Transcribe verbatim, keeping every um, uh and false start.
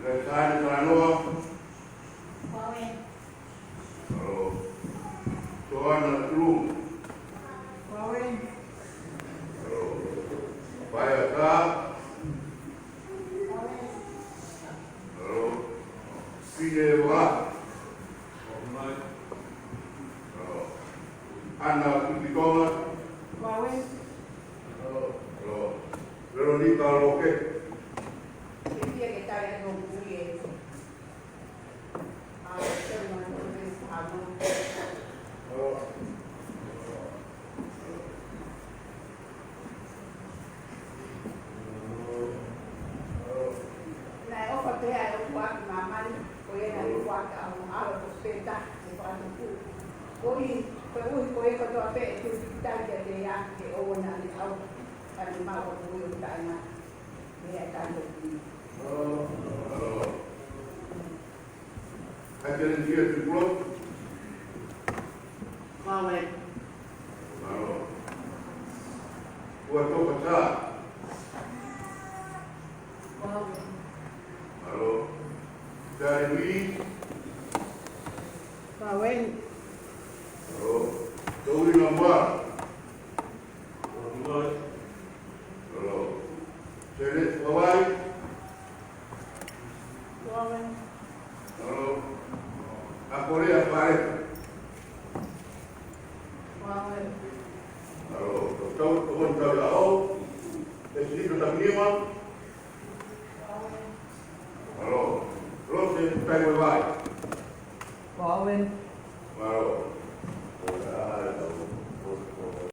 Saini Talanoa. Mālō. Soana Tulunga. Mālō. Paia Ka. Mālō. Pine Vā. Mālō. Ana Pikitonga. Mālō. Veronika Loke. Ke pia ke tali anō kui e. Mālō. Naʻe ʻofa pehē ʻa e ʻOtua ki māmani, ko ia naʻa ne foaki ʻa hono ʻAlo pōsepeta, ʻe fakatupu. Koeʻuhi, koeʻuhi ko e kotoa pē ʻe tui pīkitai kiate ia, ʻe ʻoua naʻa ne ʻauha, ka ne maʻu ʻa e moʻui ʻoku taʻengata. Meʻa taʻengata. Ai, ke ne kia tu kulo. Mālō. Mālō. Ua Tokatā. Mālō. Mālō. Tari Ui. Mālō. Mālō. Tauina Mā. Mālō. Sele Hawaii. Mālō. Akolea Pare. Mālō. Tau, tau, tau, tau. Esito Tamima. Mālō. Rose Taiwevai. Mālō.